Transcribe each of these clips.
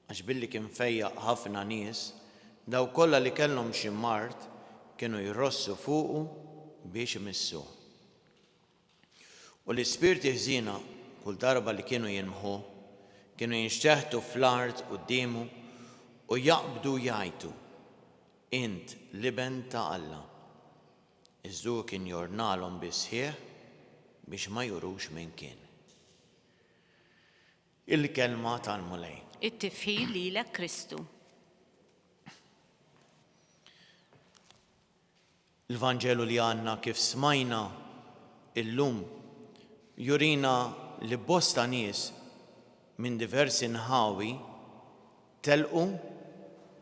Għax billi kien fejjaq ħafna nies, dawk kollha li kellhom xi mard kienu jrossu fuqu biex imissuh. U l-ispirti ħżiena, kull darba li kienu jilmħuh, kienu jinxteħtu fl-art quddiemu u jaqbdu jgħajtu, Int l-Iben ta' Alla. Iżda hu kien jordnalhom bis-sħiħ biex ma jurux min kien. Il-Kelma tal-Mulej. It-tifħir lilek Kristu. Il-Vanġelu li għandna kif smajna illum jurina li bosta nies minn diversi nħawi telqu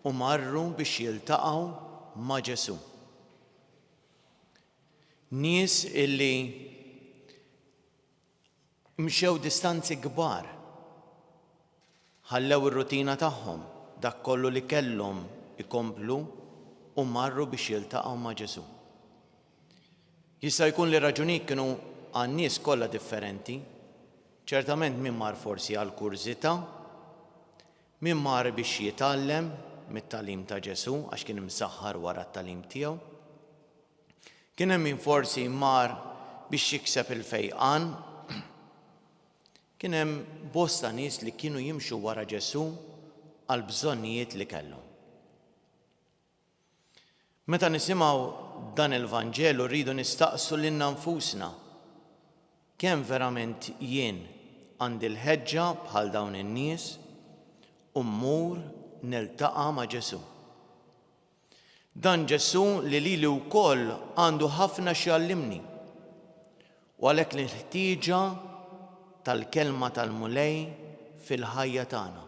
u marru biex jiltaqgħu ma' Ġesù. Nies illi Mxew distanzi kbar. Ħallew ir-rutina tagħhom, dak kollu li kellhom ikomplu u marru biex jiltaqgħu ma' Ġesù. Jista' jkun li r-raġunijiet kienu għan-nies kollha differenti. Ċertament min mar forsi għall-kurżità, min mar biex jitgħallem mit-tagħlim ta' Ġesù għax kien imsaħħar wara t-tagħlim tiegħu. Kien hemm min forsi mar biex jikseb il-fejqan. Kien hemm bosta nies li kienu jimxu wara Ġesù għall-bżonnijiet li kellhom. Meta nisimgħu dan il-Vanġelu rridu nistaqsu lilna nfusna, kemm verament jien għandi l-ħeġġa bħal dawn in-nies u mmur niltaqa' ma' Ġesù? Dan Ġesù li lili wkoll għandu ħafna x'jgħallimni. U għalhekk l-ħtieġa tal-kelma tal-Mulej fil-ħajja tagħna,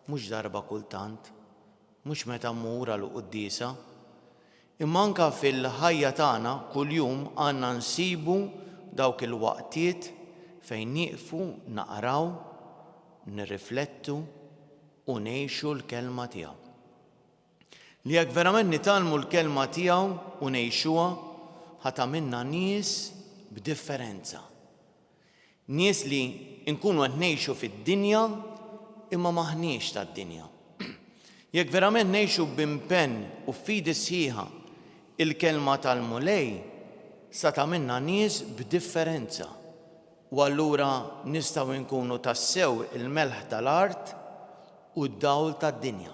mhux darba kultant, mhux meta mmur għal quddiesa, imma anke fil-ħajja tagħna kuljum għandna nsibu dawk il-waqtiet fejn nieqfu naqraw, nirriflettu u ngħixu l-kelma tiegħu. Li jekk verament nitgħallmu l-Kelma tiegħu u ngħixuha, ħa tagħmilna nies b'differenza. Nies li nkunu qed ngħixu fid-dinja imma m'aħniex tad-dinja. Jekk verament ngħixu b'impenn u f'fidi sħiħa il-Kelma tal-Mulej, sa tagħmilna nies b'differenza u allura nistgħu nkunu tassew il-melħ tal-art u d-dawl tad-dinja.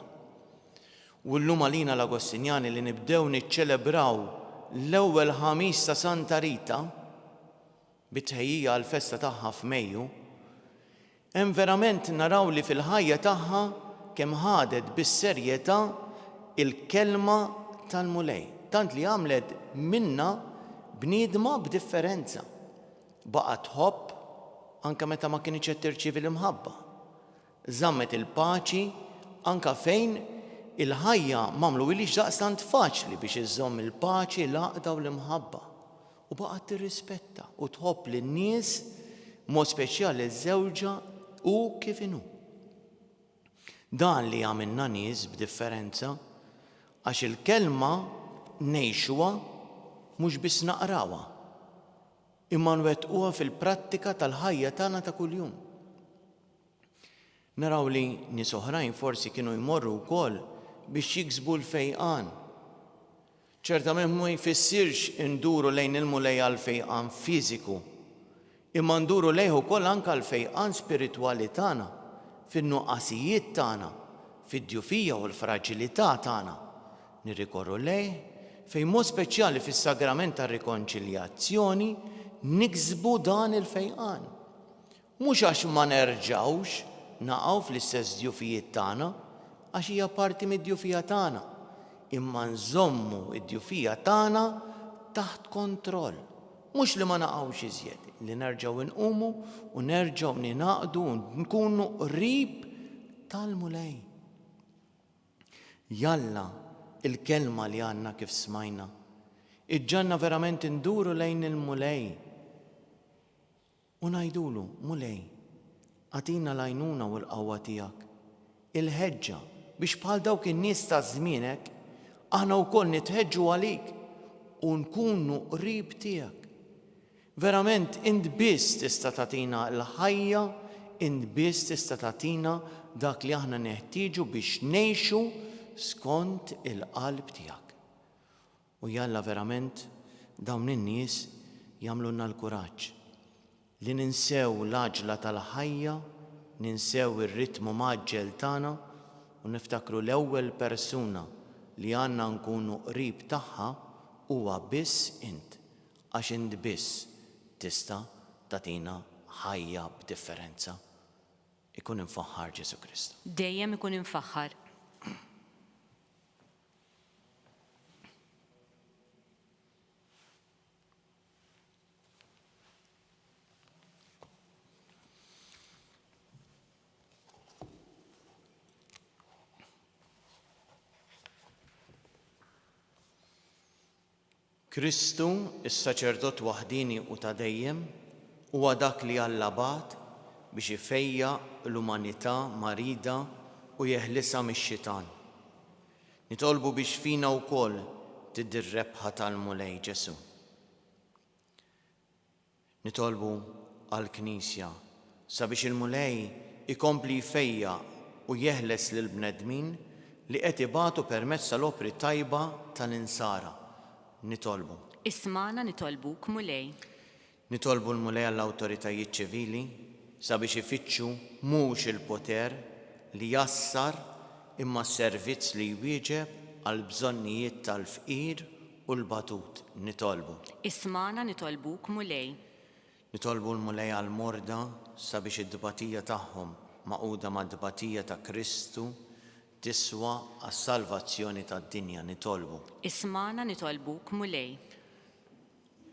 U llum għalina l-Agostinjani li nibdew niċċelebraw l-ewwel Ħamis ta' Santa Rita, bi tħejjija għall-festa tagħha f'Mejju, hemm verament naraw li fil-ħajja tagħha kemm ħadet bis-serjetà il-kelma tal-Mulej, tant li għamlet minna bniedma b'differenza. Baqgħet tħobb anke meta ma kinitx qed tirċievi l-imħabba. Żammet il-paċi anke fejn il-ħajja m'għamluhilhiex daqstant faċli biex iżżomm il-paċi, l-għaqda u l-imħabba. U baqgħet tirrispetta u tħobb lin-nies, b'mod speċjali lil żewġha hu kif inhu. Dan li jagħmilna nies b'differenza għax il-kelma ngħixuha mhux biss naqrawha, imma nwettquha fil-prattika tal-ħajja tagħna ta' kuljum. Naraw li nies oħrajn forsi kienu jmorru wkoll biex jiksbu l-fejqan. Ċertament ma jfissirx induru lejn il-Mulej għall-fejqan fiżiku, imma nduru lejh ukoll anke għall-fejqan spiritwali tagħna, fin-nuqqasijiet tagħna, fid-djufija u l-fraġilità tagħna. Nirrikorru lejh fejn mod speċjali fis-sagrament tar-rikonċiljazzjoni niksbu dan il-fejqan. Mhux għax ma nerġgħux naqgħu fl-istess djufijiet tagħna, għax hija parti mid-djufija tagħna, imma nżommu d-djufija tagħna taħt kontroll. Mhux li ma naqgħux iżjed, li nerġgħu nqumu u nerġgħu ningħaqdu u nkunu qrib tal-Mulej. Jalla il-kelma li għandna kif smajna, iġġagħalna verament induru lejn il-Mulej. U ngħidulu, Mulej, agħtina l-għajnuna u l-qawwa tiegħek, il-ħeġġa biex bħal dawk in-nies ta' żmienek, aħna wkoll nitħeġġu għalik u nkunu qrib tiegħek. Verament int biss tista' tagħtina l-ħajja, int biss tista' tagħtina dak li aħna neħtieġu biex ngħixu skont il-qalb tiegħek. U jalla verament dawn in-nies jagħmlulna l-kuraġġ li ninsew l-għaġla tal-ħajja, ninsew ir-ritmu mgħaġġel tagħna u niftakru l-ewwel persuna li għandna nkunu qrib tagħha huwa biss int, għax int biss tista' tagħtina ħajja b'differenza. Ikun imfaħħar Ġesù Kristu. Dejjem ikun imfaħħar. Kristu, is-Saċerdot waħdieni u ta' dejjem, huwa dak li Alla bagħat biex ifejjaq l-umanità marida u jeħlisha mix-xitan. Nitolbu biex fina wkoll tiddi r-rebħa tal-Mulej Ġesù. Nitolbu għall-Knisja sabiex il-Mulej ikompli jfejjaq u jeħles lill-bnedmin li qed ibatu permezz tal-opri tajba tal-insara. Nitolbu. Ismagħna nitolbuk, Mulej. Nitolbu l-Mulej għall-awtoritajiet ċivili sabiex ifittxu mhux il-poter li jgħassar imma s-servizz li jwieġeb għall-bżonnijiet tal-fqir u l-batut. Nitolbu. Ismagħna nitolbuk, Mulej. Nitolbu l-Mulej għall-morda sabiex it-tbatija tagħhom magħquda mat-tbatija ta' Kristu tiswa għas-salvazzjoni tad-dinja. Nitolbu. Ismagħna nitolbuk, Mulej.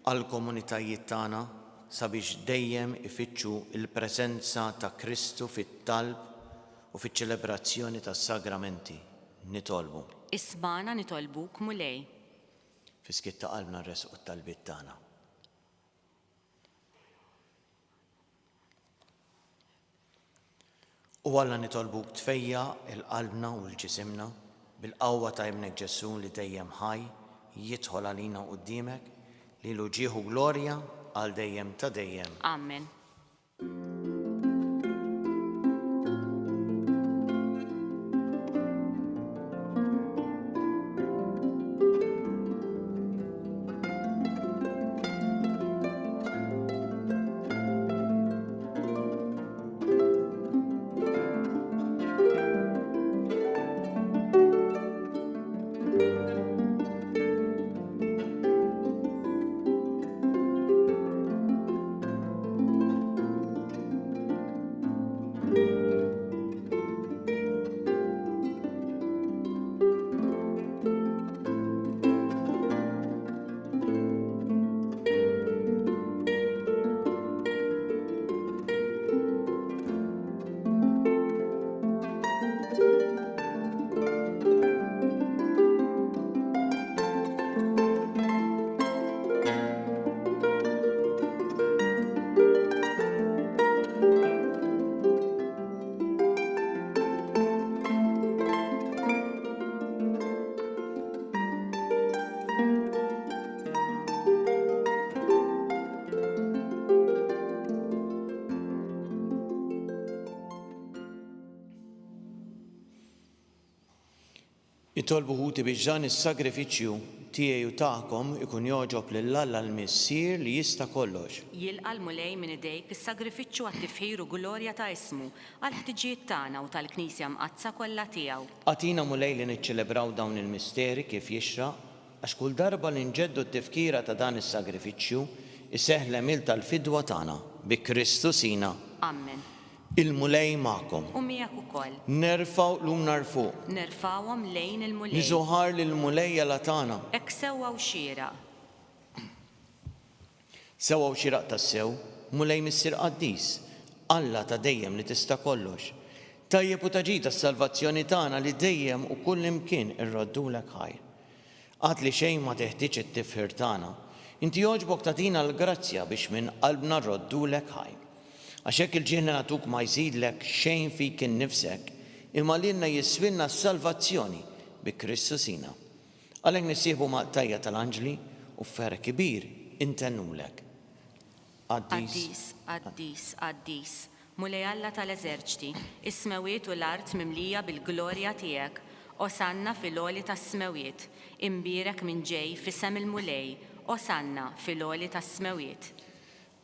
Għall-komunitajiet tagħna sabiex dejjem ifittxu l-preżenza ta' Kristu fit-talb u fiċ-ċelebrazzjoni tas-sagramenti. Nitolbu. Ismagħna nitolbuk, Mulej. Fis-skiet ta' qalbna nressqu t-talbiet tagħna. O Alla nitolbuk tfejjaq 'il qalbna u 'l ġisimna bil-qawwa ta' Ibnek Ġesù li dejjem ħaj jidħol għalina quddiemek, lilu ġieħ u glorja għal dejjem ta' dejjem. Amen. Nitolbu ħuti biex dan is-sagrifiċċju tiegħi u tagħkom ikun jogħġob lil Alla l-Missier li jista' kollox. Jilqa' l-Mulej minn idejk is-sagrifiċċju għat-tifħir u glorja ta' ismu, għall-ħtiġijiet tagħna u tal-Knisja Mqaddsa kollha tiegħu. Agħtina Mulej li niċċelebraw dawn il-misteri kif jixraq Għax kull darba li nġeddu t-tifkira ta' dan is-sagrifiċċju, iseħħ l-għemil tal-fidwa tagħna, bi Kristu Sidna. Ammen. Il-Mulej magħkom. U miegħek ukoll. Nerfgħu qlubna 'l fuq. Nerfgħuhom lejn il-Mulej. Niżuħar lill-Mulej Alla tagħna. Hekk sewwa u xieraq. Sewwa u xieraq tassew, Mulej Missier Qaddis, Alla ta' dejjem li tista' kollox. Tajjeb u ta' ġid għas-salvazzjoni tagħna li dejjem u kullimkien irroddulek ħajr. Għad li xejn ma teħtieġ it-tifħir tagħna, inti jogħġbok tagħtina l-grazzja biex minn qalbna rroddulek ħajr. Għax hekk il-ġieħ li nagħtuk ma jżidlek xejn fik innifsek, imma lilna jiswilna s-salvazzjoni bi Kristu Sidna. Għalhekk nissieħbu mal-qtajja' tal-anġli u b'ferħ kbir intennulek, Qaddis, Qaddis, qaddis, qaddis, Mulej Alla tal-eżerċti, is-smewwiet u l-art mimlija bil-glorja tiegħek. Osanna fil-għoli tas-smewwiet. Imbierek min ġej f'isem il-Mulej. Osanna fil-għoli tas-smewwiet.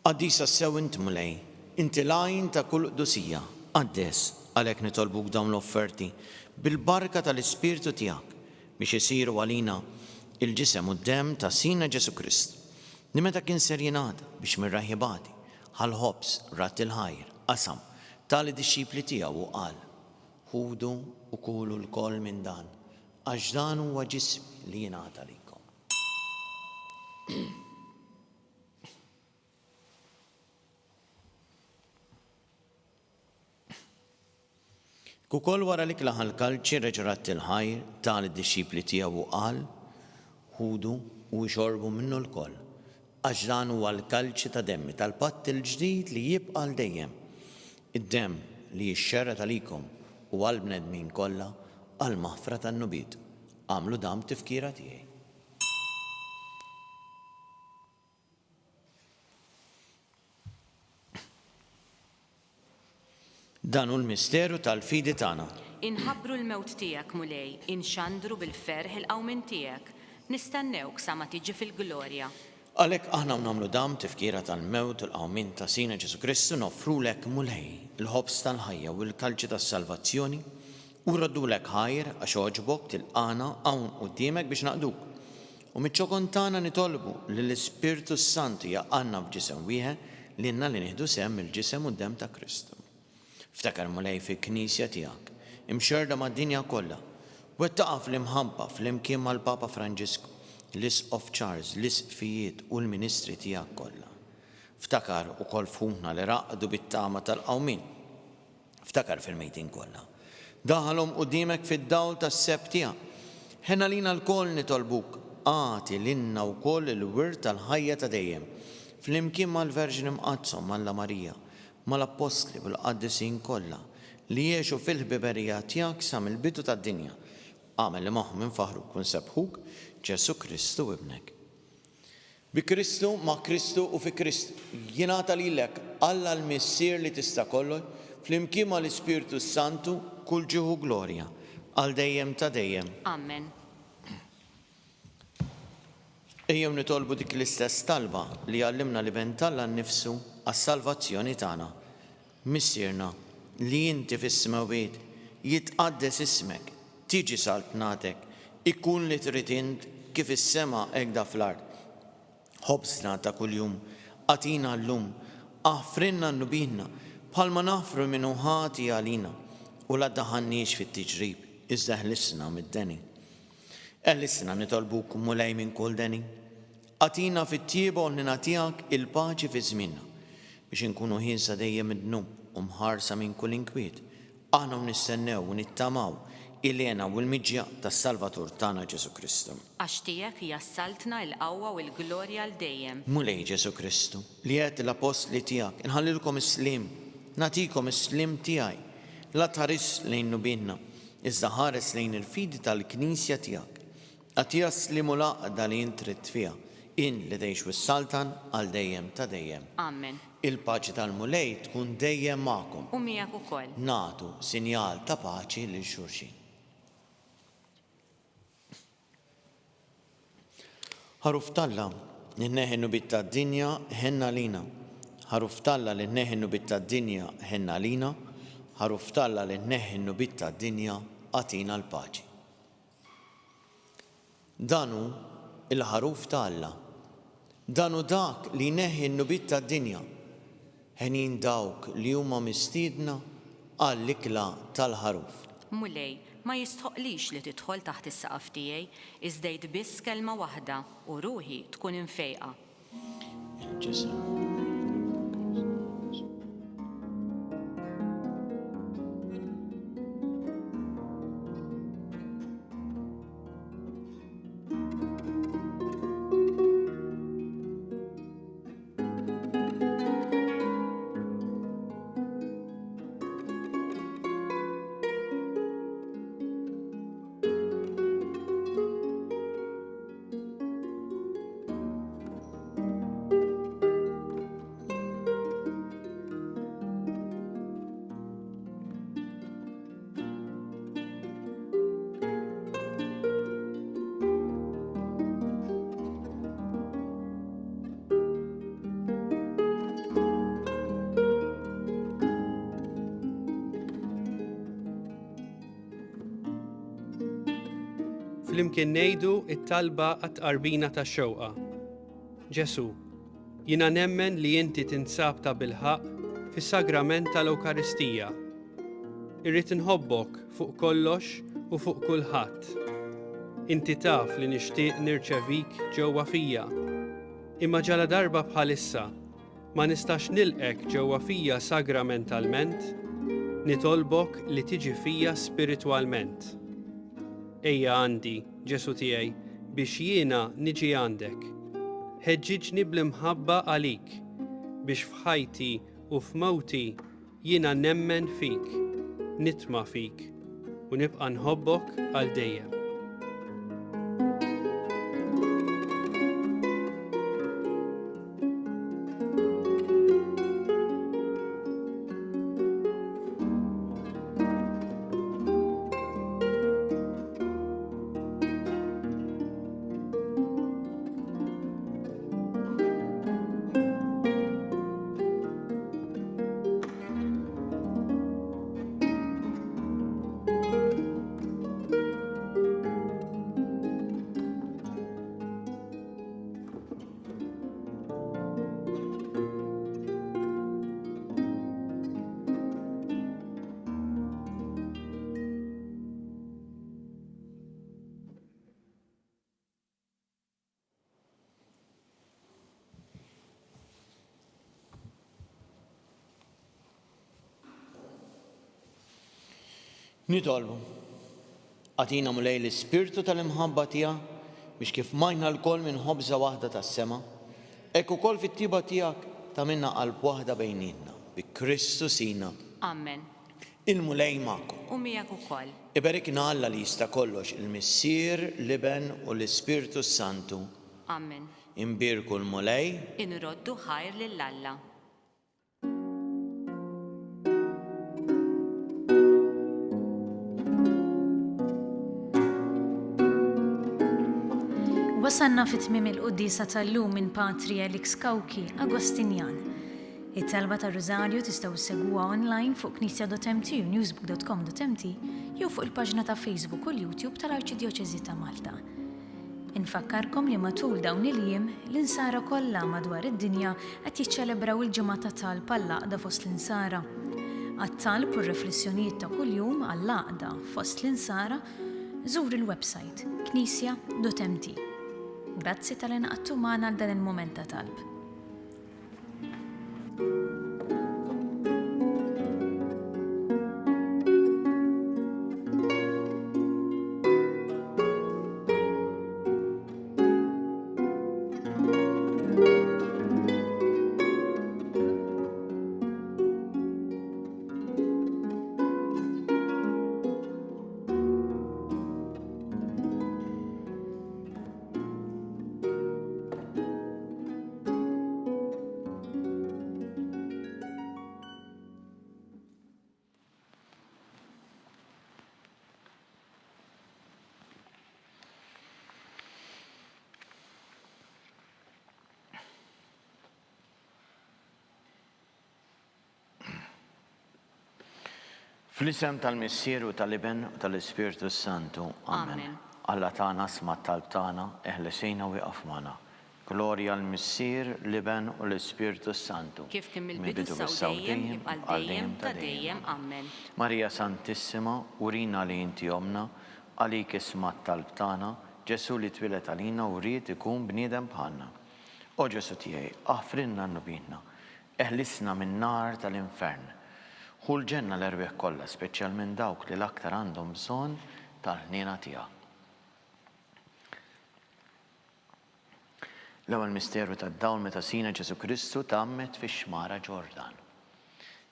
Qaddis tassew int, Mulej, inti l-għajn ta' kull qdusija. Qaddes, għalhekk nitolbuk dawn l-offerti bil-barka tal-Ispirtu tiegħek, biex isiru għalina l-ġisem u d-demm ta' Sidna Ġesù Kristu, li meta kien ser jingħata biex mir-rajh ibati, ħa l-ħobż, radd il-ħajr, qasam, ta lid-dixxipli tiegħu u qal, Ħudu u kulu lkoll minn dan, għax dan huwa ġismi li jingħata għalikom. Ukoll wara li klaħa l-kalċi reġa' radd il-ħajr, ta lid-dixxipli tiegħu u qal, Ħudu u ixorbu minnu lkoll, għax dan huwa l-kalċi ta' demmi tal-patt il-ġdid li jibqa' għal dejjem, id-demm li jixxerred għalikom u għall-bnedmin kollha għall-maħfra tan-dnubiet. Agħmlu dan b'tifkira tiegħi. Dan hu l-misteru tal-fidi tagħna. Inħabbru l-mewt tiegħek, Mulej, inxandru bil-ferħ il-qawmien tiegħek. Nistennewk sa ma tiġi fil-glorja. Għalhekk aħna u nagħmlu dan b'tifkira tal-mewt u l-qawmien ta' Sidna Ġesù Kristu, noffrulek, Mulej, il-ħobż tal-ħajja u l-kalċi tas-salvazzjoni, U rroddulek ħajr għax għoġbok tilqagħna hawn quddiemek biex naqduk. U miċ-ċokon tagħna nitolbu li l-Ispirtu s-Santu jgħaqqadna f'ġisem wieħed lilna li nieħdu sehem mill-ġisem u d-demm ta' Kristu. Ftakar Mulej fil-Knisja tiegħek, imxerrda mad-dinja kollha. Wettaqha fl-imħabba flimkien mal-Papa Franġisku, l-Isqof Charles, l-Isqfijiet u l-ministri tiegħek kollha. Ftakar ukoll f'ħutna li raqdu bit-tama tal-qawmien. Ftakar fil-mejtin kollha. Daħħalhom quddiemek fid-dawl tas-sebħ tiegħek. Ħenn għalina lkoll nitolbuk, agħti lilna wkoll il-wirt tal-ħajja ta' dejjem, flimkien mal-Verġni Mqaddsa Omm Alla Marija, mal-Appostli u l-qaddisin kollha, li għexu fil-ħbiberija tiegħek sa mill-bidu tad-dinja. Agħmel li magħhom infaħħruk u nsebbħuk, Ġesù Kristu Ibnek. Bi Kristu, ma' Kristu u fi Kristu, jingħata lilek, Alla l-Missier li tista' kollox, flimkien ma' l-Ispirtu s-Santu, kull ġieħ u glorja, għal dejjem ta' dejjem. Amen. Ejjew nitolbu dik l-istess talba li għallimna l-Iben t'Alla nnifsu għas-salvazzjoni tagħna. Missierna, li inti fis-smewwiet, jitqaddes ismek, tiġi saltnatek, ikun li trid int kif fis-sema hekda fl-art. Ħobżna ta' kuljum agħtina llum, aħfrilna dnubietna, bħalma naħfru min hu ħati għalina, u la ddaħħalniex fit-tiġrib, iżda eħlisna mid-deni. Eħlisna nitolbuk, Mulej, minn kull deni. Agħtina fit-tjieba u l-ħniena tiegħek il-paċi fi żmienna, biex inkunu ħielsa dejjem mid-dnub u mħarsa minn kull inkwiet, aħna u nistennew u nittamaw il-hena u l-miġja tas-Salvatur tagħna Ġesù Kristu. Għax tiegħek hija s-saltna, il-qawwa u l-glorja għal dejjem. Mulej Ġesù Kristu, li għedt lill-appostli tiegħek, Inħallilkom is-sliem, nagħtikom is-sliem tiegħi, la tħarisx lejn dnubietna, iżda ħares lejn il-fidi tal-Knisja tiegħek. Agħtiha s-sliem u l-għaqda li int ridt fiha, int li tgħix u ssaltan għal dejjem ta' dejjem. Amen. Il-paċi tal-Mulej tkun dejjem magħkom. U miegħek ukoll. Nagħtu sinjal ta' paċi lil xulxin. Ħaruf t'Alla, li tneħħi n-dnubiet tad-dinja, ħenn għalina. Ħaruf t'Alla li tneħħi n-dnubiet tad-dinja, ħenn għalina. Ħaruf t'Alla li tneħħi n-dnubiet tad-dinja, agħtina l-paċi. Dan hu l-Ħaruf ta' Alla. Dan hu dak li jneħħi n-dnubiet tad-dinja. Henjin dawk li huma mistiedna għall-ikla tal-Ħaruf. Mulej, ma jistħoqqlix li tidħol taħt is-saqaf tiegħi, iżda għid biss kelma waħda u ruħi tkun imfejqa. Il-ġisem. Flimkien ngħidu t-talba għat-tqarbina tax-xewqa. Ġesù, jiena nemmen li inti tinsab tabilħaqq fis-sagrament tal-Ewkaristija. Irrid inħobbok fuq kollox u fuq kulħadd. Inti taf li nixtieq nirċevik ġewwa fija. Imma ġaladarba bħalissa ma nistax nilqgħek ġewwa fija sagramentalment, nitolbok li tiġi fija spiritwalment. Ejja għandi, Ġesù tiegħi, biex jiena niġi għandek. Ħeġġiġni bl-imħabba għalik, biex f'ħajti u f'mewti Jiena nemmen fik, nitma' fik, u nibqa' nħobbok għal dejjem. Nitolbu. Agħtina Mulej l-ispirtu tal-imħabba tiegħek biex kif majna lkoll minn ħobża waħda tas-sema, hekk ukoll fit-tiba tiegħek tagħmilna qalb waħda bejnietna, bi Kristu Sidna. Amen. Il-Mulej magħkom. U miegħek ukoll. Iberikna Alla li jista' kollox, il-Missier, l-Iben u l-Ispirtu s-Santu. Amen. Inbierku l-Mulej. Inroddu ħajr lil Alla. Wasalna fi tmiem il-quddiesa tal-lum minn Patri Alex Cauchi, Agostinjan. It-talba tar-Rużarju tistgħu ssegwuha online fuq knisja.mt u newsbook.com.mt jew fuq il-paġna ta' Facebook u l-YouTube tal-Arċidjoċesi ta' Malta. Infakkarkom li matul dawn il-jiem, l-Insara kollha madwar id-dinja qed jiċċelebraw il-Ġimgħa ta' Talb għall-Għaqda fost l-Insara. Għat-talb u r-riflessjonijiet ta' kuljum għall-għaqda fost l-Insara, żur il-websajt knisja.mt. Grazzi talli ngħaqadtu magħna għal dan il-mument ta' talb. Fl-isem tal-Missier u tal-Iben u tal-Ispirtu s-Santu. Amen. Alla tagħna sma' t-talb tagħna, eħlesina u ieqaf magħna. Glorja l-Missier, l-Iben u l-Ispirtu s-Santu. Kif kien mill-bidu issa u dejjem, jibqa' għal dejjem ta' dejjem. Amen. Marija Santissima, urina li inti Ommna, għalik isma' t-talb tagħna, Ġesù li twieled għalina u ried ikun bniedem bħalna. O Ġesù tiegħi, aħfrilna dnubietna, eħlisna min-nar tal-infern. Ħu l-ġenna l-erwieħ kollha, speċjalment dawk li l-aktar għandhom bżonn tal-ħniena tiegħek. L-ewwel misteru tad-dawl meta Sidna Ġesù Kristu tgħammed fix-xmara Ġordan.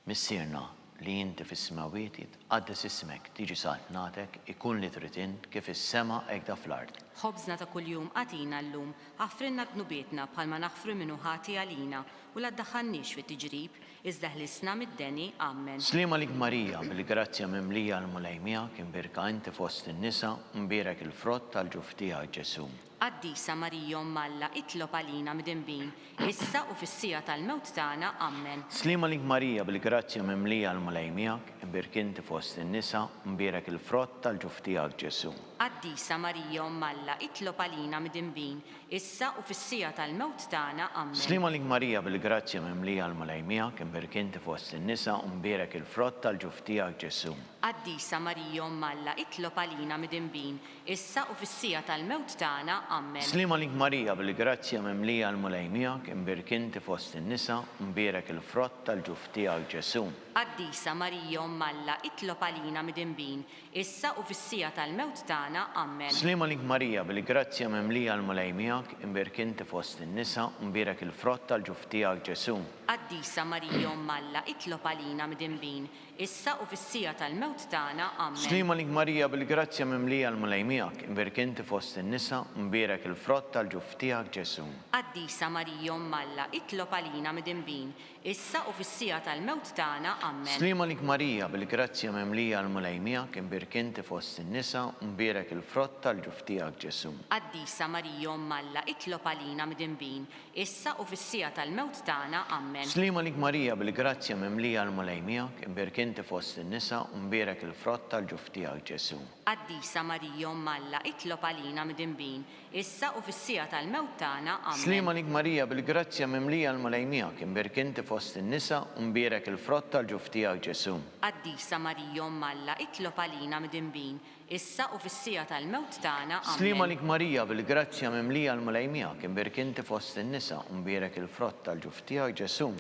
Missierna, li inti fis-smewwiet, jitqaddes ismek, tiġi saltnatek, ikun li trid int, kif fis-sema hekk da fl-art. Ħobżna ta' kuljum agħtina llum, aħfrilna dnubietna bħalma naħfru min hu ħati għalina, u la ddaħħalniex fit-tiġrib, iżda ħlisna mid-deni. Ammen. Sliem għalik Marija, bil-grazzja mimlija l-Mulej miegħek, imbierka inti fost in-nisa, u mbierek il-frott tal-ġuf tiegħek Ġesù. Qaddisa Marija Omm Alla, itlob għalina mdinbin, issa u fis-siegħa tal-mewt tagħna. Ammen. Sliem għalik Marija bil-grazzja mimlija l-Mulej miegħek, imbierk inti fost in-nisa, u mbierek il-frott tal-ġuf tiegħek Ġesù. Qaddisa Marija Omm Alla, itlob għalina mdinbin, issa u fis-siegħa tal-mewt tagħna. Ammen. Sliem għalik Marija bil-grazzja mimlija l-Mulej miegħek, imbierk inti fost in-nisa, u mbierek il-frott tal-ġuf tiegħek Ġesù. Qaddisa Marija Omm Alla, itlob għalina midinbin, issa u fis-siegħa tal-mewt tagħna. Ammen. Sliem għalik Marija bil-grazzja mimlija l-Mulej miegħek, imbierk inti fost in-nisa, u mbierek il-frott tal-ġuf tiegħek Ġesù. Qaddisa Marija Omm Alla, itlob għalina midinbin, issa u fis-siegħa tal-mewt tagħna. Ammen. Sliem għalik Marija bil-grazzja mimlija l-Mulej miegħek, imbierk inti fost in-nisa, u mbierek il-frott tal-ġuf tiegħek Ġesù. Qaddisa Marija Omm Alla, itlob għalina midinbin, issa u fis-siegħa tal-mewt tagħna. Ammen. Sliem għalik Marija bil-grazzja mimlija l-Mulej miegħek, imbierk inti fost in-nisa u mbierek il-frott tal-ġuf tiegħek Ġesù. Qaddisa Marija Omm Alla, itlob għalina midinbin, issa u fis-siegħa tal-mewt tagħna. Ammen. Sliem għalik Marija bil-grazzja mimlija l-Mulej miegħek, imbierk inti fost in-nisa u mbierek il-frott tal-ġuf tiegħek Ġesù. Qaddisa Marija Omm Alla, itlob għalina midinbin, issa u fis-siegħa tal-mewt tagħna. Ammen. Sliem għalik Marija bil-grazzja mimlija l-Mulej miegħek, imbierk inti fost in-nisa u mbierek il-frott tal-ġuf tiegħek Ġesù. Qaddisa Marija Omm Alla, itlob għalina midinbin, issa u fis-siegħa tal-mewt tagħna. Ammen. Sliem għalik Marija bil-grazzja mimlija l-Mulej miegħek, imbierk inti fost in-nisa u mbierek il-frott tal-ġuf tiegħek Ġesù. Qaddisa Marija Omm Alla, itlob għalina midinbin, issa u fis-siegħa tal-mewt tagħna. Ammen. Sliem għalik Marija, bil-grazzja mimlija l-Mulej miegħek, imbierk inti fost in-nisa u mbierek il-frott tal-ġuf tiegħek Ġesù.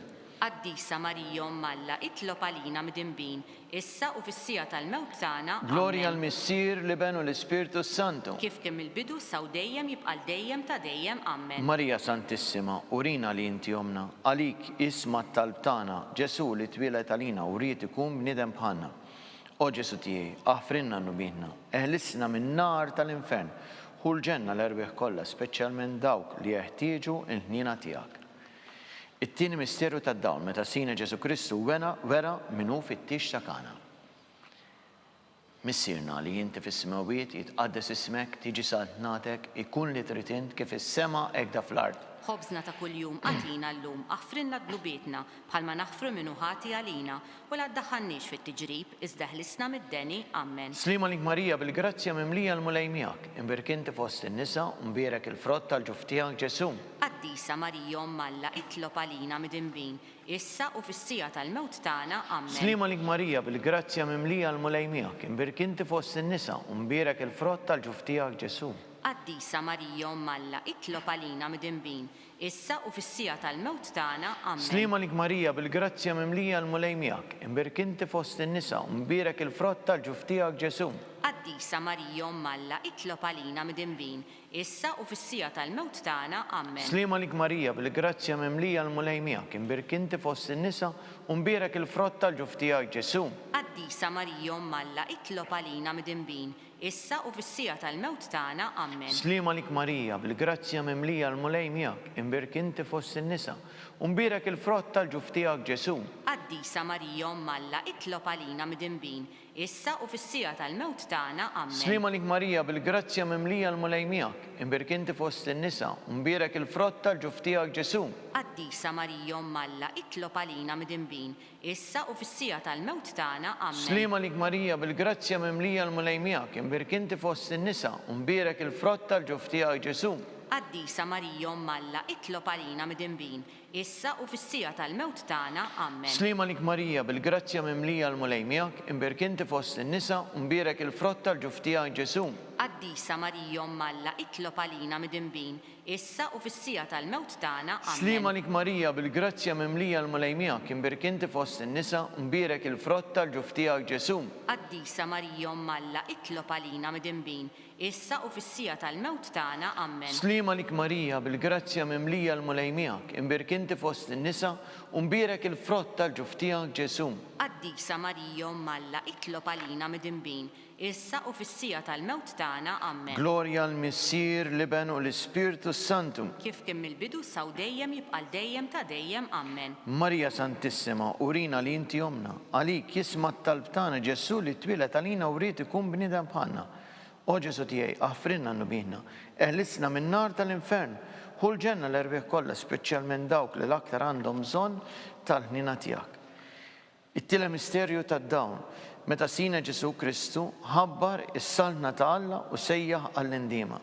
Qaddisa Marija Omm Alla, itlob għalina midinbin, issa u fis-siegħa tal-mewt tagħna. Ammen. Glorja l-Missier, l-Iben u l-Ispirtu s-Santu. Kif kien mill-bidu, issa u dejjem, jibqa' għal dejjem ta' dejjem. Ammen. Marija Santissima, urina li inti Ommna, għalik isma' t-talb tagħna, Ġesù li twieled għalina u ried ikun bniedem bħalna. O Ġesù tiegħi, aħfrilna dnubietna, eħlisna min-nar tal-infern, ħu l-ġenna l-erwieħ kollha, speċjalment dawk li jeħtieġu l-ħniena tiegħek. It-tieni misteru tad-dawl meta Sidna Ġesù Kristu wera wera min hu fit-tieġ ta' Kana. Missierna li inti fis-smewwiet, jitqaddes ismek, tiġi saltnatek, ikun li trid int kif fis-sema hekk da fl-art. Ħobżna ta' kuljum agħtina llum, aħfrilna dnubietna, bħalma naħfru min hu ħati għalina, U la ddaħħalniex fit-tiġrib, iżda ħlisna mid-deni. Ammen. Sliem għalik Marija bil-grazzja mimlija l-Mulej miegħek, imbierk inti fost in-nisa u mbierek il-frott tal-ġuf tiegħek Ġesù. Qaddisa Marija Omm Alla itlob għalina midinbin, issa u fis-siegħa tal-mewt tagħna. Ammen. Sliem għalik Marija bil-grazzja mimlija l-Mulej miegħek, imbierk inti fost in-nisa u mbierek il-frott tal-ġuf tiegħek Ġesù. Qaddisa Marija Omm Alla itlob għalina midinbin, issa u fis-siegħa tal-mewt tagħna. Ammen. Sliem għalik Marija, bil-grazzja mimlija l-Mulej miegħek, imbierk inti fost in-nisa u mbierek il-frott tal-ġuf tiegħek Ġesù. Qaddisa Marija Omm Alla, itlob għalina midinbin, issa u fis-siegħa tal-mewt tagħna. Ammen. Sliem għalik Marija, bil-grazzja mimlija l-Mulej miegħek, imbierk inti fost in-nisa u mbierek il-frott tal-ġuf tiegħek Ġesù. Qaddisa Marija Omm Alla, itlob għalina midinbin, issa u fis-siegħa tal-mewt tagħna. Ammen. Sliem għalik Marija, bil-grazzja mimlija l-Mulej miegħek, imbierk inti fost in-nisa, u mbierek il-frott tal-ġuf tiegħek Ġesù. Qaddisa Marija Omm Alla, itlob għalina midinbin, issa u fis-siegħa tal-mewt tagħna. Ammen. Sliem għalik Marija, bil-grazzja mimlija l-Mulej miegħek, imbierk inti fost in-nisa, u mbierek il-frott tal-ġuf tiegħek Ġesù. Qaddisa Marija Omm Alla, itlob għalina midinbin, issa u fis-siegħa tal-mewt tagħna. Ammen. Sliem għalik Marija, bil-grazzja mimlija l-Mulej miegħek, imbierk inti fost in-nisa, u mbierek il-frott tal-ġuf tiegħek Ġesù. Qaddisa Marija Omm Alla, itlob għalina midinbin, issa u fis-siegħa tal-mewt tagħna. Ammen. Sliem għalik Marija, bil-grazzja mimlija l-Mulej miegħek, imbierk inti fost in-nisa, u mbierek il-frott tal-ġuf tiegħek Ġesù. Qaddisa Marija Omm Alla, itlob għalina midinbin, issa u fis-siegħa tal-mewt tagħna. Ammen. Sliem għalik Marija, bil-grazzja mimlija l-Mulej miegħek, imbierk inti fost in-nisa, u mbierek il-frott tal-ġuf tiegħek Ġesù. Qaddisa Marija Omm Alla, itlob għalina midinbin, issa u fis-siegħa tal-mewt tagħna. Ammen. Sliem għalik Marija, bil-grazzja mimlija l-Mulej miegħek, imbierk inti fost in-nisa, u mbierek il-frott tal-ġuf tiegħek Ġesù. Qaddisa Marija Omm Alla, itlob għalina midinbin, issa u fis-siegħa tal-mewt tagħna. Ammen. Glorja l-Missier, l-Iben u l-Ispirtu s-Santu. Kif kien mill-bidu, issa u dejjem, jibqa' għal dejjem ta' dejjem. Ammen. Marija Santissima, urina li inti Ommna. Għalik jisma' t-talb tagħna Ġesù li twieled għalina u ried ikun bniedem bħalna. O Ġesù tiegħi, aħfrilna dnubietna, eħlisna min-nar tal-infern, ħu l-ġenna l-erwieħ kollha, speċjalment dawk li l-aktar għandhom bżonn tal-ħniena tiegħek. It-tielet misterju tad-dawl, meta Sidna Ġesù Kristu ħabbar is-Saltna ta' Alla u sejjaħ għall-indiema.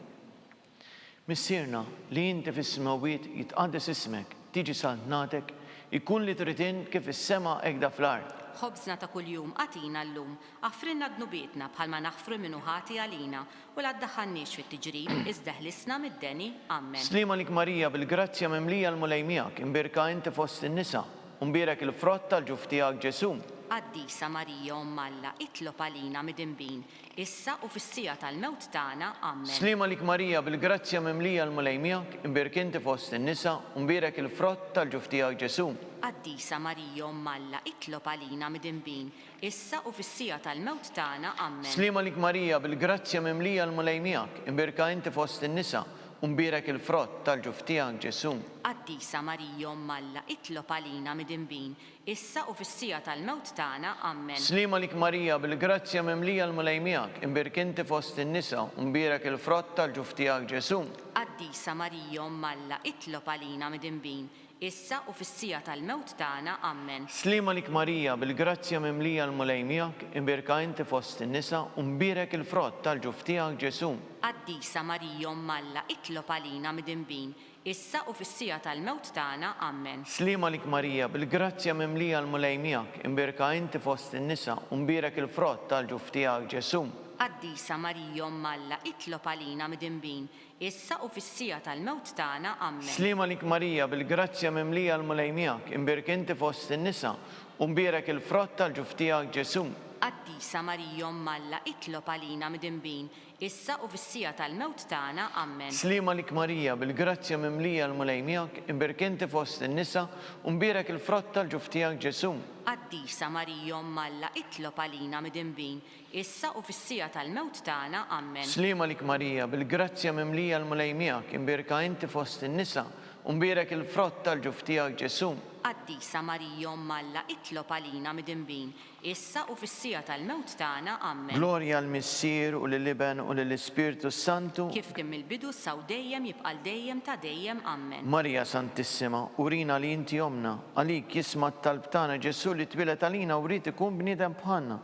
Missierna, li inti fis-smewwiet, jitqaddes ismek, tiġi saltnatek, ikun li trid int kif fis-sema hekda fl-art. Ħobżna ta' kuljum agħtina llum. Aħfrilna dnubietna bħalma naħfru 'l min hu ħati għalina, u la ddaħħalniex fit-tiġrib, iżda eħlisna mid-deni. Ammen. Sliem għalik Marija, bil-grazzja mimlija l-Mulej miegħek, imbierka inti fost in-nisa, u mbierek il-frott tal-ġuf tiegħek Ġesù. Qaddisa Marija Omm Alla, itlob għalina midinbin, issa u fis-siegħa tal-mewt tagħna. Ammen. Sliem għalik Marija, bil-grazzja mimlija l-Mulej miegħek, imbierk inti fost in-nisa, u mbierek il-frott tal-ġuf tiegħek Ġesù. Qaddisa Marija Omm Alla, itlob għalina midinbin, issa u fis-siegħa tal-mewt tagħna. Ammen. Sliem għalik Marija, bil-grazzja mimlija l-Mulej miegħek, imbierka inti fost in-nisa, u mbierek il-frott tal-ġuf tiegħek Ġesù. Qaddisa Marija Omm Alla, itlob għalina midinbin, issa u fis-siegħa tal-mewt tagħna. Ammen. Sliem għalik Marija, bil-grazzja mimlija l-Mulej miegħek, imbierk inti fost in-nisa, u mbierek il-frott tal-ġuf tiegħek Ġesù. Qaddisa Marija Omm Alla, itlob għalina midinbin, issa u fis-siegħa tal-mewt tagħna. Ammen. Sliem għalik Marija, bil-grazzja mimlija l-Mulej miegħek, imbierka inti fost in-nisa, u mbierek il-frott tal-ġuf tiegħek Ġesù. Qaddisa Marija Omm Alla, itlob għalina midinbin, issa u fis-siegħa tal-mewt tagħna. Ammen. Sliem għalik Marija, bil-grazzja mimlija l-Mulej miegħek, imbierka inti fost in-nisa, u mbierek il-frott tal-ġuf tiegħek Ġesù. Qaddisa Marija Omm Alla, itlob għalina midinbin, issa u fis-siegħa tal-mewt tagħna. Ammen. Sliem għalik Marija, bil-grazzja mimlija l-Mulej miegħek, imbierk inti fost in-nisa, u mbierek il-frott tal-ġuf tiegħek Ġesù. Qaddisa Marija Omm Alla, itlob għalina midinbin, issa u fis-siegħa tal-mewt tagħna. Ammen. Sliem għalik Marija, bil-grazzja mimlija l-Mulej miegħek, imbierk inti fost in-nisa, u mbierek il-frott tal-ġuf tiegħek Ġesù. Qaddisa Marija Omm Alla, itlob għalina midinbin, issa u fis-siegħa tal-mewt tagħna. Ammen. Sliem għalik Marija, bil-grazzja mimlija l-Mulej miegħek, imbierka inti fost in-nisa, u mbierek il-frott tal-ġuf tiegħek Ġesù. Qaddisa Marija Omm Alla, itlob għalina midinbin, issa u fis-siegħa tal-mewt tagħna. Ammen. Glorja 'l Missier u lill-Iben u lill-Ispirtu s-Santu. Kif kien mill-bidu issa u dejjem jibqa' 'l dejjem ta' dejjem. Ammen. Marija Santissima, urina li inti Ommna, għalik jisma' t-talb tagħna Ġesù li twieled għalina u ried ikun bniedem bħalna.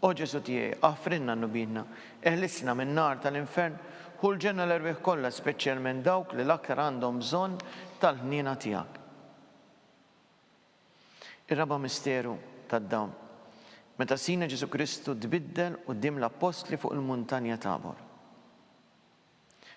O Ġesù tiegħi, aħfrilna dnubietna, eħlisna min-nar tal-infern, ħu l-ġenna l-erwieħ kollha speċjalment dawk li l-aktar għandhom bżonn tal-ħniena tiegħek. Ir-raba' misteru tad-dawl, meta Sidna Ġesù Kristu tbiddel quddiem l-appostli fuq il-muntanja Tabor.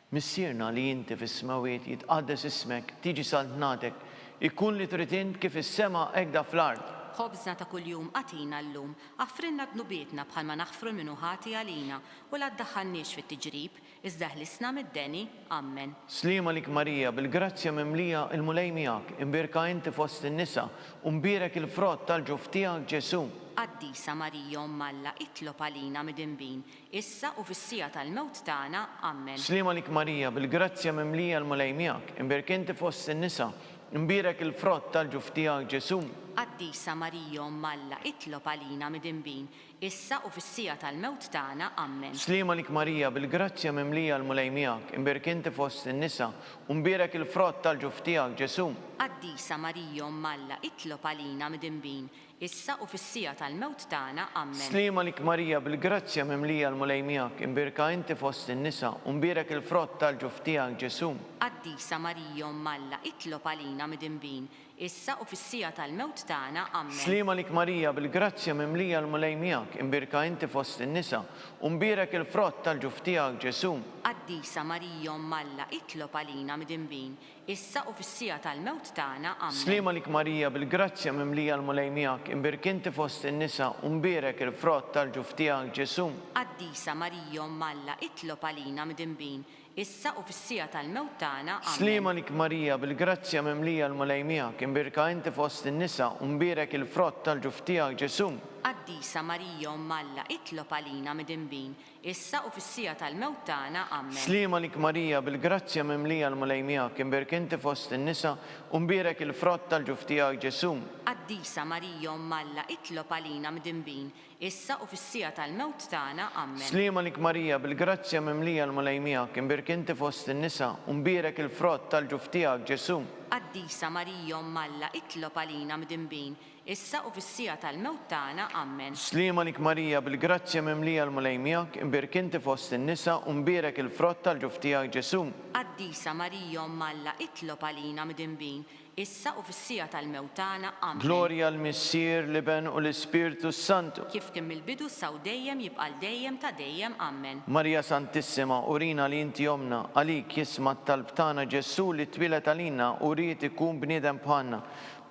Missierna li inti fis-smewwiet, jitqaddes ismek, tiġi saltnatek, ikun li trid int kif fis-sema hekda fl-art. Ħobżna ta' kuljum agħtina llum. Aħfrilna dnubietna bħalma naħfru 'l min hu ħati għalina, u la ddaħħalniex fit-tiġrib, Iżda ħlisna mid-deni. Ammen. Sliem għalik Marija, bil-grazzja mimlija, il-Mulej miegħek, imbierka inti fost in-nisa, u mbierek il-frott tal-ġuf tiegħek Ġesù. Qaddisa Marija Omm Alla, itlob għalina midinbin, issa u fis-siegħa tal-mewt tagħna. Ammen. Sliem għalik Marija, bil-grazzja mimlija l-Mulej miegħek, imbierka inti fost in-nisa, imbierek il-frott tal-ġuf tiegħek Ġesù. Qaddisa Marija Omm Alla, itlob għalina midinbin, issa u fis-siegħa tal-mewt tagħna. Ammen. Sliem għalik Marija, bil-grazzja mimlija l-Mulej miegħek, imbierk inti fost in-nisa, u mbierek il-frott tal-ġuf tiegħek, Ġesù. Qaddisa Marija Omm Alla, itlob għalina midinbin, issa u fis-siegħa tal-mewt tagħna. Ammen. Sliem għalik Marija, bil-grazzja mimlija l-Mulej miegħek, imbierka inti fost in-nisa, u mbierek il-frott tal-ġuf tiegħek, Ġesù. Qaddisa Marija Omm Alla, itlob għalina midinbin, issa u fis-siegħa tal-mewt tagħna. Ammen. Sliem għalik Marija, bil-grazzja mimlija l-Mulej miegħek, imbierka inti fost in-nisa, u mbierek il-frott tal-ġuf tiegħek Ġesù. Qaddisa Marija Omm Alla, itlob għalina midinbin, issa u fis-siegħa tal-mewt tagħna. Ammen. Sliem għalik Marija, bil-grazzja mimlija l-Mulej miegħek, imbierka inti fost in-nisa, u mbierek il-frott tal-ġuf tiegħek Ġesù. Qaddisa Marija Omm Alla, itlob għalina midinbin, issa u fis-siegħa tal-mewt tagħna. Ammen. Sliem għalik Marija, bil-grazzja mimlija l-Mulej miegħek, imbierka inti fost in-nisa, u mbierek il-frott tal-ġuf tiegħek Ġesù. Qaddisa Marija Omm Alla, itlob għalina midinbin, issa u fis-siegħa tal-mewt tagħna. Ammen. Sliem għalik Marija, bil-grazzja mimlija l-Mulej miegħek, imbierka inti fost in-nisa, u mbierek il-frott tal-ġuf tiegħek Ġesù. Qaddisa Marija Omm Alla, itlob għalina midinbin, issa u fis-siegħa tal-mewt tagħna. Ammen. Sliem għalik Marija, bil-grazzja mimlija l-Mulej miegħek, imbierka inti fost in-nisa, u mbierek il-frott tal-ġuf tiegħek Ġesù. Qaddisa Marija Omm Alla, itlob għalina midinbin, issa u fis-siegħa tal-mewt tagħna. Ammen. Sliem għalik Marija, bil-grazzja mimlija l-Mulej miegħek, imbierka inti fost in-nisa u mbierek il-frott tal-ġuf tiegħek Ġesù. Qaddisa Marija Omm Alla, itlob għalina midinbin, issa u fis-siegħa tal-mewt tagħna. Ammen. Glorja l-Missier, l-Iben u l-Ispirtu s-Santu. Kif kien mill-bidu issa u dejjem jibqa' għal dejjem ta' dejjem. Ammen. Marija Santissima, urina li inti Ommna, għalik jisma' t-talb tagħna Ġesù li twieled għalina u ried ikun bniedem bħalna.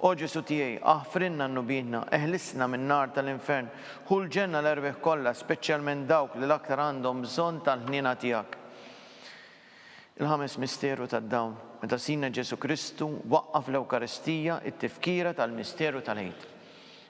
O Ġesù tiegħi, aħfrilna dnubietna, eħlisna min-nar tal-infern, ħu l-ġenna l-erwieħ kollha, speċjalment dawk li l-aktar għandhom bżonn tal-ħniena tiegħek. Il-ħames misteru tad-dawl, meta Sidna Ġesù Kristu waqqaf l-Ewkaristija, it-tifkira tal-misteru tal-Għid.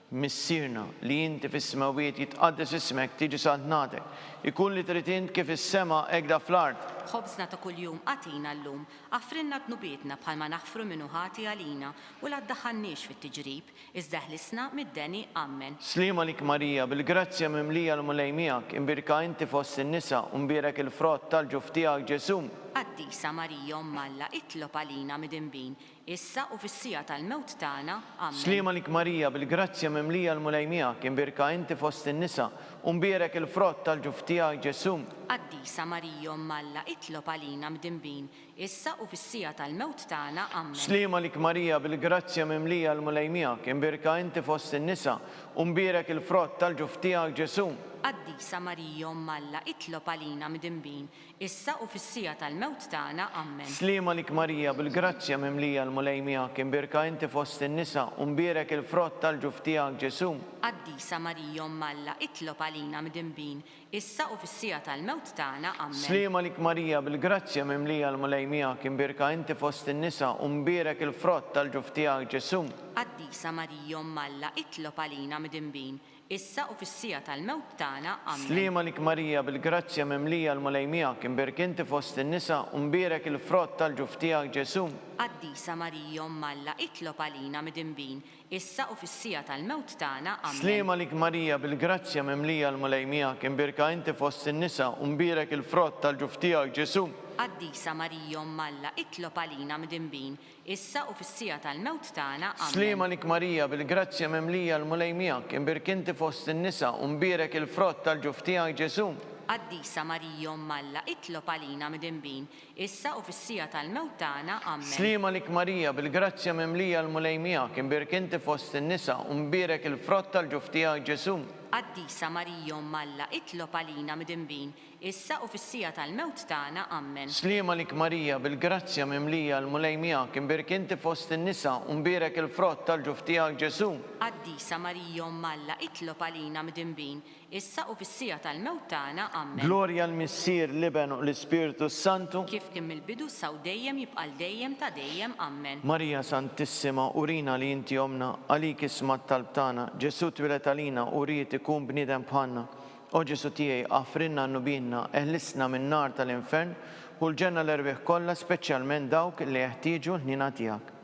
Missierna, li inti fis-smewwiet, jitqaddes ismek, tiġi saltnatek. Ikun li trid int kif fis-sema hekk da fl-art. Ħobżna ta' kuljum agħtina llum. Aħfrilna dnubietna bħalma naħfru min hu ħati għalina, u la ddaħħalniex fit-tiġrib, iżda eħlisna mid-deni. Ammen. Sliem għalik Marija, bil-grazzja mimlija l-Mulej miegħek, imbierka inti fost in-nisa, u mbierek il-frott tal-ġuf tiegħek Ġesù. Qaddisa Marija Omm Alla, itlob għalina midinbin, issa u fis-siegħa tal-mewt tagħna. Ammen. Sliem għalik Marija, bil-grazzja mimlija l-Mulej miegħek, imbierka inti fost in-nisa, u mbierek il-frott tal-ġuf tiegħek Ġesù. Qaddisa Marija Omm Alla, itlob għalina mdinbin, issa u fis-siegħa tal-mewt tagħna. Ammen. Sliem għalik Marija, bil-grazzja mimlija l-Mulej miegħek, imbierka inti fost in-nisa, u mbierek il-frott tal-ġuf tiegħek Ġesù. Qaddisa Marija Omm Alla, itlob għalina mdinbin, issa u fis-siegħa tal-mewt tagħna. Ammen. Sliem għalik Marija, bil-grazzja mimlija l-Mulej miegħek, imbierka inti fost in-nisa, u mbierek il-frott tal-ġuf tiegħek Ġesù. Qaddisa Marija Omm Alla, itlob għalina mdinbin, issa u fis-siegħa tal-mewt tagħna. Ammen. Sliem għalik Marija, bil-grazzja mimlija l-Mulej miegħek, imbierka inti fost in-nisa, u mbierek il-frott tal-ġuf tiegħek Ġesù. Qaddisa Marija Omm Alla, itlob għalina mdinbin, issa u fis-siegħa tal-mewt tagħna. Ammen. Sliem għalik Marija, bil-grazzja mimlija l-Mulej miegħek, imbierka inti fost in-nisa, u mbierek il-frott tal-ġuf tiegħek Ġesù. Qaddisa Marija Omm Alla, itlob għalina midinbin, issa u fis-siegħa tal-mewt tagħna. Ammen. Sliem għalik Marija, bil-grazzja mimlija l-Mulej miegħek, imbierka inti fost in-nisa, u mbierek il-frott tal-ġuf tiegħek Ġesù. Qaddisa Marija Omm Alla, itlob għalina midinbin, issa u fis-siegħa tal-mewt tagħna. Ammen. Sliem għalik Marija, bil-grazzja mimlija l-Mulej miegħek, imbierka inti fost in-nisa, u mbierek il-frott tal-ġuf tiegħek Ġesù. Qaddisa Marija Omm Alla, itlob għalina midinbin, issa u fis-siegħa tal-mewt tagħna. Ammen. Sliem għalik Marija, bil-grazzja mimlija l-Mulej miegħek, imbierka inti fost in-nisa, u mbierek il-frott tal-ġuf tiegħek Ġesù. Qaddisa Marija Omm Alla, itlob għalina midinbin, issa u fis-siegħa tal-mewt tagħna. Ammen. Sliem għalik Marija, bil-grazzja mimlija l-Mulej miegħek, imbierka inti fost in-nisa, u mbierek il-frott tal-ġuf tiegħek Ġesù. Qaddisa Marija Omm Alla, itlob għalina midinbin, issa u fis-siegħa tal-mewt tagħna. Ammen. Glorja l-Missier, l-Iben u l-Ispirtu s-Santu. Kif kien mill-bidu issa u dejjem jibqa' għal dejjem ta' dejjem. Ammen. Marija Santissima, urina li inti Ommna, għalik isma' t-talb tagħna. Ġesù twieled għalina u ried ikun bniedem bħalna. O Ġesù tiegħi, aħfrilna dnubietna, eħlisna min-nar tal-infern, ħu l-ġenna l-erwieħ kollha, speċjalment dawk li jeħtieġu l-ħniena tiegħek.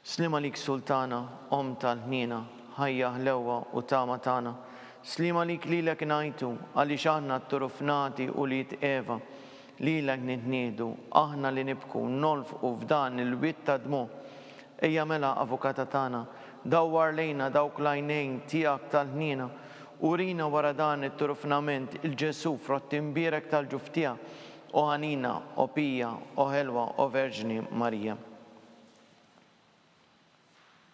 Sliem għalik Sultana, Omm tal-ħniena, ħajja, ħlewwa u tama tagħna. Sliem għalik lilek ngħajtu, għaliex aħna t-turufnati ulied Eva. Lilek nitniehdu, aħna li nibku, nolfqu f'dan il-wied ta' dmugħ. Ejja mela, Avukata tagħna, dawwar lejna dawk l-għajnejn tiegħek tal-ħniena, urina wara dan it-turufnament il-Ġesù frott imbierek tal-ġuf tiegħek, O ħanina, o pija, o ħelwa, o Verġni Marija.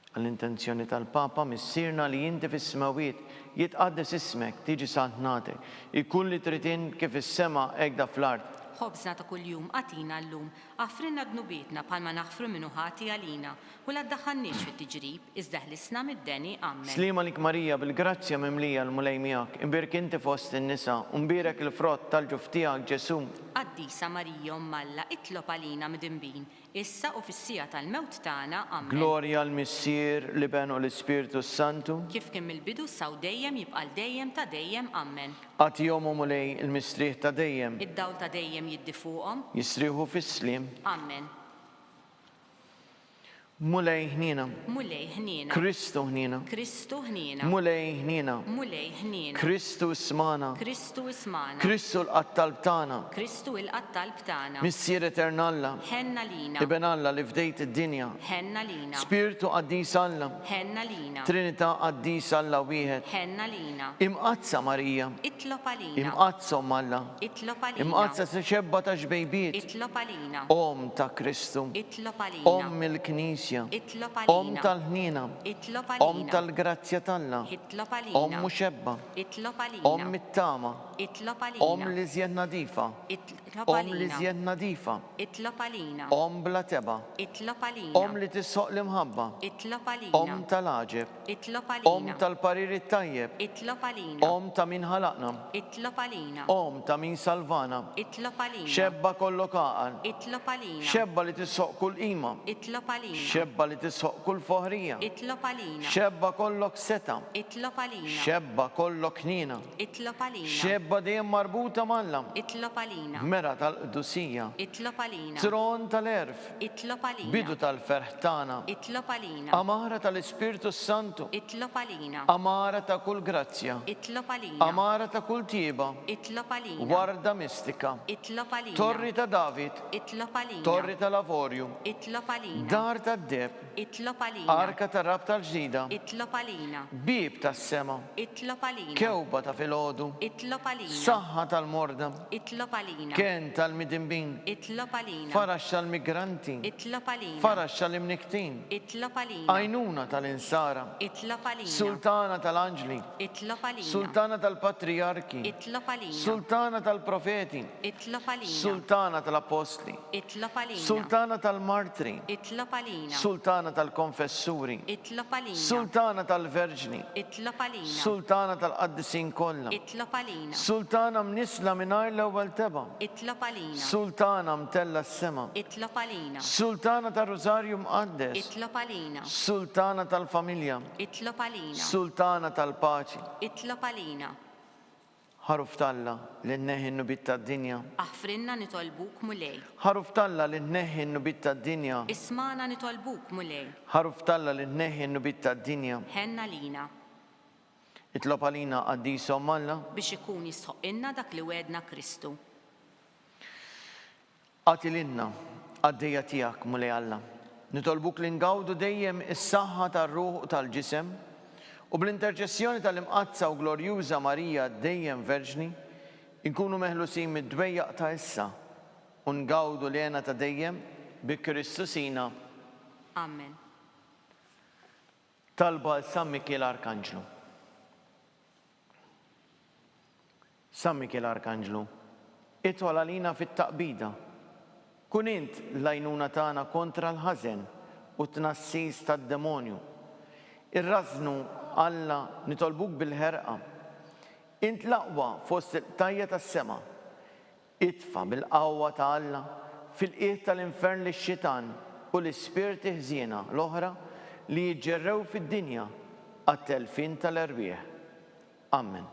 Għall-intenzjoni tal-Papa, Missierna li inti fis-smewwiet, jitqaddes ismek, tiġi saltnatek, ikun li trid int kif fis-sema hekk da fl-art. Ħobżna ta' kuljum agħtina llum. Aħfrilna dnubietna bħalma naħfru min hu ħati għalina. U la ddaħħalniex fit-tiġrib, iżda ħlisna mid-deni. Ammen. Sliem għalik Marija, bil-grazzja mimlija, l-Mulej miegħek, imbierek inti fost in-nisa, u mbierek il-frott tal-ġuf tiegħek, Ġesù. Qaddisa Marija Omm Alla, itlob għalina midinbin, issa u fis-siegħa tal-mewt tagħna. Ammen. Glorja l-Missier, l-Iben u l-Ispirtu s-Santu. Kif kien mill-bidu issa u dejjem jibqa' għal dejjem ta' dejjem. Ammen. Agħtihom, o Mulej, il-mistrieħ ta' dejjem. Id-dawl ta' dejjem jiddi fuqhom. Jistrieħu fis-sliem. Ammen. Mulej ħniena. Mulej ħniena. Kristu ħniena. Kristu ħniena. Mulej ħniena. Mulej ħniena. Kristu ismagħna. Kristu ismagħna. Kristu lqa' t-talb tagħna. Kristu ilqa' t-talb tagħna. Missier etern Alla. Ħenn għalina. Iben Alla li fdejt id-dinja. Ħenn għalina. Spirtu qaddis Alla. Ħenn għalina. Trinità qaddisa Alla wieħed. Ħenn għalina. Imqaddsa Marija. Itlob għalina. Imqaddsa Omm Alla. Itlob għalina. Imqaddsa xebba ta' xbejbiet. Itlob għalina. Omm ta' Kristu. Itlob għalina. Omm il-Knisja. Itlob għalina. Omm tal-ħniena. Itlob għalina. Omm tal-grazzja t'Alla. Itlob għalina. Omm u xebba. Itlob għalina. Omm it-tama. Itlob għalina. Omm l-iżjed nadifa. Itlob Omm għalina. l-iżjed nadifa. Itlob għalina. Omm bla tebgħa. Itlob għalina. Omm li tisħoq l-imħabba. Itlob għalina. Omm tal-għaġeb. Itlob għalina. Omm tal-parir it-tajjeb. Itlob għalina. Omm ta' min ħalaqna. Itlob għalina. Omm ta' min salvana. Itlob għalina. Xebba kollok għaqal. Itlob għalina. Xebba li tisħoq kull qima. Itlob għalina. Xebba li tisħoq kull foħrija. Itlob għalina. Xebba kollok setgħa. Itlob għalina. Xebba kollok ħniena. Itlob għalina. Xebba dejjem marbuta m'Alla. Itlob għalina. Mera tal-qdusija. Itlob għalina. Tron tal-għerf. Itlob għalina. Bidu tal-ferħ tagħna. Itlob għalina. Għamara tal-Ispirtu s-Santu. Itlob għalina. Għamara ta' kull grazzja. Itlob għalina. Għamara ta' kull tjieba. Itlob għalina. Warda mistika. Itlob għalina. Torri ta' David. Itlob għalina. Torri tal-avorju. Itlob għalina. Dar tad-deheb. Itlob għalina. Arka tar-Rabta l-Ġdida. Itlob għalina. Bieb tas-sema. Itlob għalina. Kewba ta' filgħodu. Itlob għalina. Saħħa tal-morda. Itlob għalina. Kenn tal-midinbin. Itlob għalina. Faraġ tal-migranti. Itlob għalina. Faraġ tal-imnikktin. Itlob għalina. Għajnuna tal-insara. Itlob għalina. Sultana tal-anġli. Itlob għalina. Sultana tal-patrijarki. Itlob għalina. Sultana tal-profeti. Itlob għalina. Sultana tal-appostli. Itlob għalina. Sultana tal-martri. Itlob għalina. Sultana tal-konfessuri. Itlob għalina. Sultana tal-verġni. Itlob għalina. Sultana tal-qaddisin kollha. Itlob għalina. Sultana mnissla mingħajr l-ewwel tebgħa. Itlob għalina. Sultana mtellgħa s-sema. Itlob għalina. Sultana tar-Rużarju Mqaddes. Itlob għalina. Sultana tal-familja. Itlob għalina. Sultana tal-paċi. Itlob għalina. Ħaruf t'Alla li tneħħi n-nubiet tad-dinja. Aħfrilna nitolbuk Mulej. Ħaruf t'Alla li tneħħi n-nubiet tad-dinja. Ismagħna nitolbuk Mulej. Ħaruf t'Alla li tneħħi n-nubiet tad-dinja. Ħenn għalina. Itlob għalina Qaddisa Omm Alla. Biex ikun jistħoqqilna dak li wegħdna Kristu. Agħti lilna, qaddejja tiegħek, Mulej Alla, nitolbuk li ngawdu dejjem is-saħħa tar-ruħ u tal-ġisem, u bl-interċessjoni tal-Imqaddsa u Glorjuża Marija dejjem Verġni, inkunu meħlusin mid-dwejjaq ta' issa u ngawdu l-hena ta' dejjem bi Kristu Sidna. Amen. Talba għal San Mikiel Arkanġlu. San Mikiel Arkanġlu, idħol għalina fit-taqbida. Kun int l-għajnuna tagħna kontra l-ħażen u t-tnassis tad-demonju. Irrażżnu, Alla, nitolbuk bil-ħerqa. Int l-aqwa fost il-qtajja' tas-sema. Itfa' bil-qawwa ta' Alla fil-qiegħ tal-infern lix-xitan u l-ispirti ħżiena l-oħra li jiġġerrew fid-dinja għat-telfien tal-erwieħ. Ammen.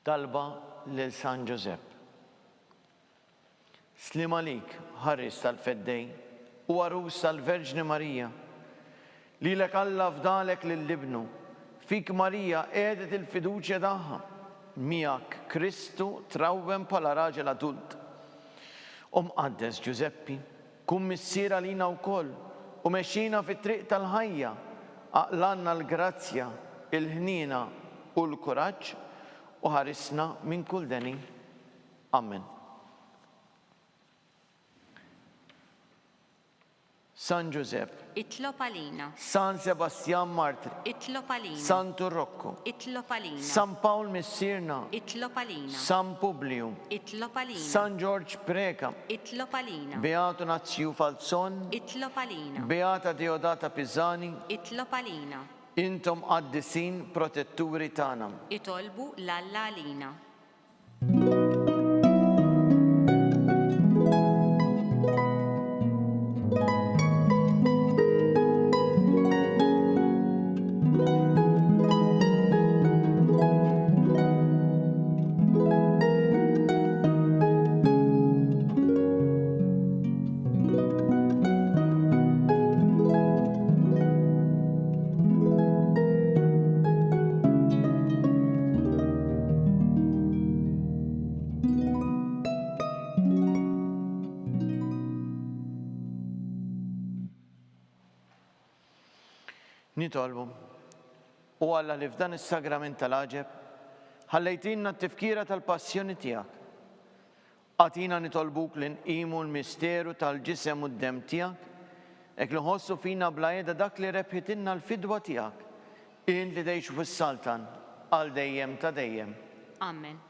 Talba lil San Ġużepp. Sliem għalik, ħaries tal-Feddej u għarus tal-Verġni Marija. Lilek Alla fdalek lil Ibnu, fik Marija qiegħdet il-fiduċja tagħha. Miegħek Kristu trawwem bħala raġel adult. O Mqaddes Ġużeppi, Kun missier għalina wkoll u mexxina fit-triq tal-ħajja, aqlgħalna l-grazzja, il-ħniena u l-kuraġġ u ħarisna minn kull deni. Ammen. San Ġużepp. Itlob għalina. San Sebastjan Martri. Itlob għalina. Santu Rokku. Itlob għalina. San Pawl Missierna. Itlob għalina. San Publiju. Itlob għalina. San Ġorġ Preca. Itlob għalina. Beatu Nazzju Falzon. Itlob għalina. Beata Deodata Pisani. Itlob għalina. Intom qaddisin protetturi tagħna. Itolbu 'l Alla għalina. Nitolbu. O Alla li f'dan is-sagrament tal-għaġeb ħallejtilna t-tifkira tal-passjoni tiegħek. Agħtina nitolbuk li nqimu l-misteru tal-Ġisem u d-Demm tiegħek, hekk li nħossu fina bla qiegħda dak li rebħitilna l-fidwa tiegħek, int li tgħix u ssaltan għal dejjem ta' dejjem. Amen.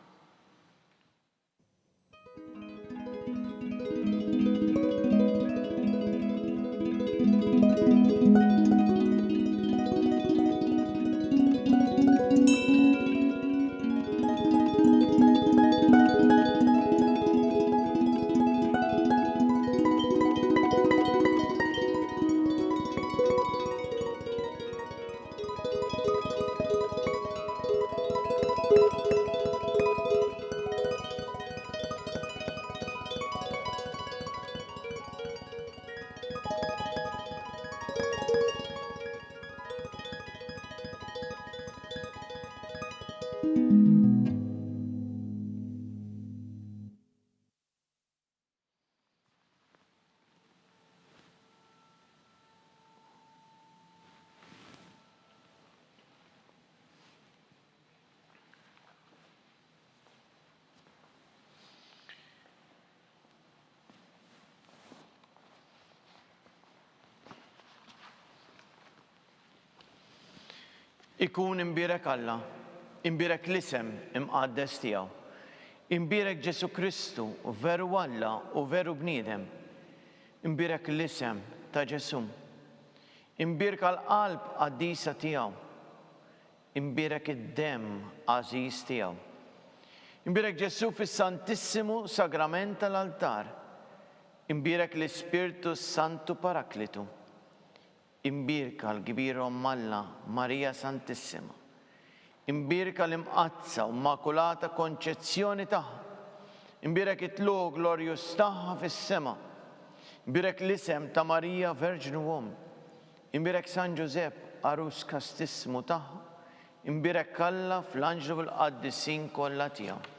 Ikun imbierek Alla, imbierek l-isem imqaddes tiegħu. Imbierek Ġesù Kristu, veru Alla u veru bniedem. Imbierek l-isem ta' Ġesù. Imbierka l-qalb qaddisa tiegħu. Imbierek id-demm għażiż tiegħu. Imbierek Ġesù fis-Santissimu Sagrament tal-altar. Imbierek l-Ispirtu s-Santu Paraklitu. Imbierka l-Kbira Omm Alla, Marija Santissima. Imbierka l-Imqaddsa u Mmakulata Konċezzjoni tagħha. Imbierek it-tlugħ glorjuż tagħha fis-sema. Imbierek l-isem ta' Marija Verġni u Omm. Imbierek San Ġużepp, għarus kastissmu tagħha. Imbierek Alla fl-anġli u l-qaddisin kollha tiegħu.